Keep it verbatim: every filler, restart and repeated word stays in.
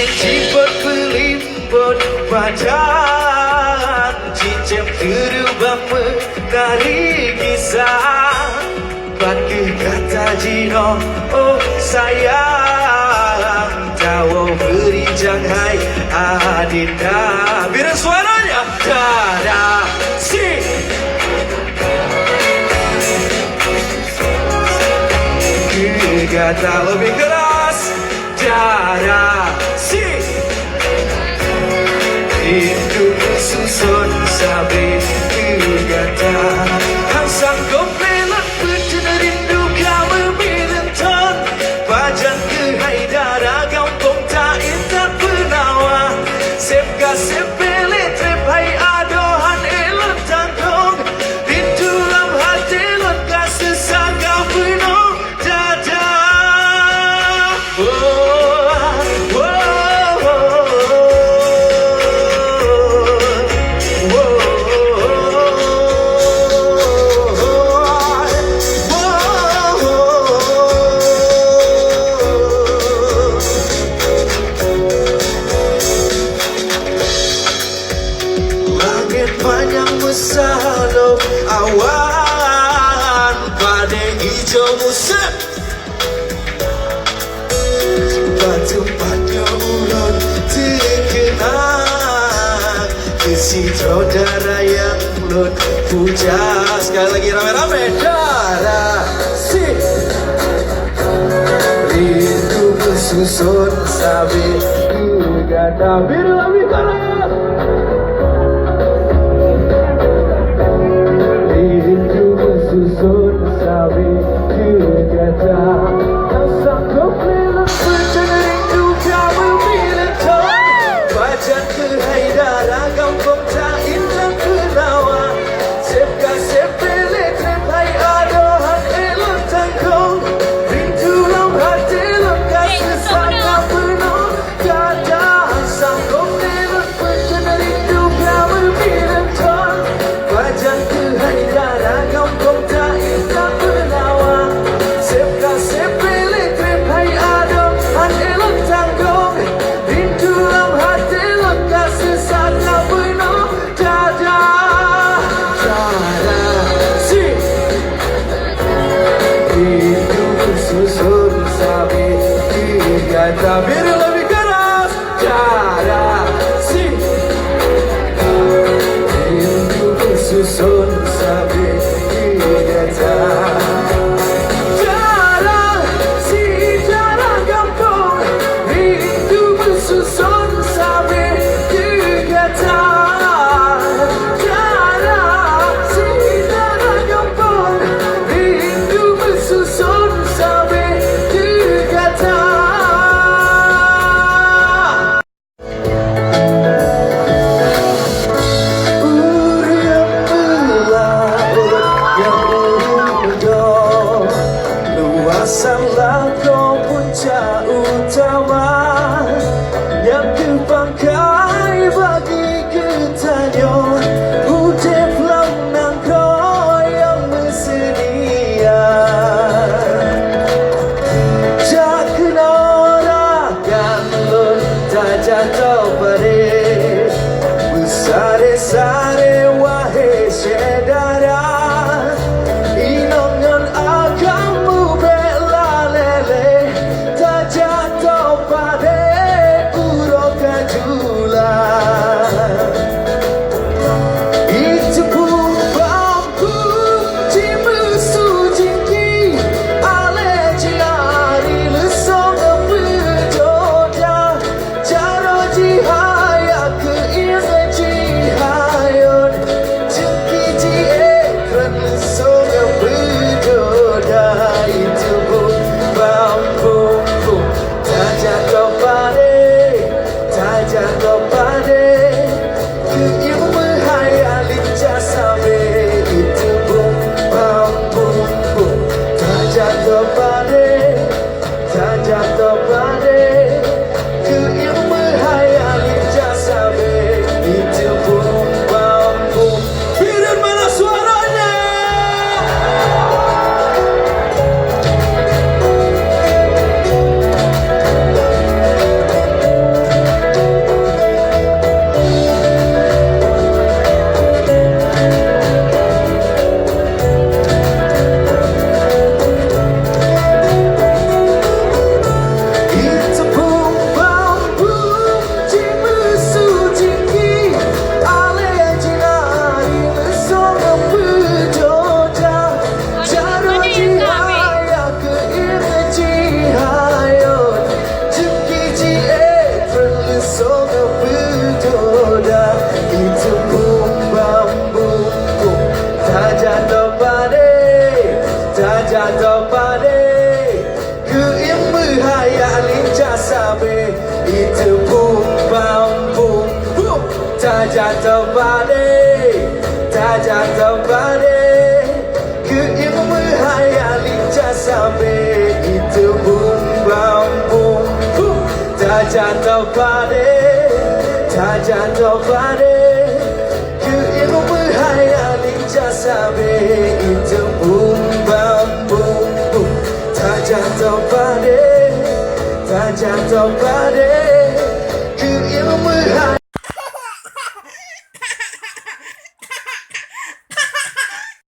Jipot peulimpot pajan, cicém keureubeuen meutari gisa. Pat keuh gata jinoe, oh sayang, tawoe bri jang hai adinda. Biru suaranya, dada, si. Keu gata lebih keras. Dara si. Rindu meususon sabe keu gata. Han sanggob lé lôn peuteun rindu ka meubileuen thon. Pajan keuhai dara gampông ta intat peunawa. Seb ka seb peulet trép hai adoe han ék lôn tanggong. Rindu lam até lôn ka seusa ka peunoh. Dada. Oh, oh, oh. Langét panyang meusalom awan, padé ijo musém. Bak teumpat nyoe ulôn teukeunang, keu sidroe dara nyang lôn puja. Sekali lagi ramai-ramai, dara si. Rindu meususon sabe keu gata. Biru api panas. Rindu meususon sabe keu gata. Ka sanggob lé lôn peuteun rindu ka meubileuen thon. Pajan keuhai dara gampông ta intat peunawa. Seb ka seb peulet trép hai adoe han ék lôn tanggong. Rindu lam até lôn ka seusa ka peunoh. Dada, sanggob lé lôn peuteun rindu ka meubileuen thon. Pajan keuhai dara gampông ta intat peunawa. Seb ka seb peulet trép hai adoe han ék lôn tanggong. Rindu lam até lôn ka seusa ka peunoh. Dada, dada, si. Rindu meususon sabe keu gata. Biru lebih keras. Dada, si. Rindu meususon sabe keu gata. Dada, si, dara gampông. Rindu meususon sabe keu gata. Dara, si dara gampông, rindu meususon sabe keu gata. Ureueng meulaôt nyang ureueng muda, luwasan lakoe punca utama, nyang teupakai bagi geutanyoe udeb lam nanggroe nyang meuseudia. Jak keunoe rakan lôn tajak toh padé, beusaré-saré wahé syedara, inong ngon agam mubék lalé lé. Tajak toh padé uroe ka jula. Iteupeu bambu jimeusu jingki, alé jih ari leusong peujoda. Jaroe jih haya keu ié jih hayo. Tajato padé, keu ilmu meuhayali jasabé itu bum bam bum. Tajato padé, tajato padé, keu ilmu meuhayali jasabé itu bum bam bum bum. Tajato padé, tajato padé, keu ilmu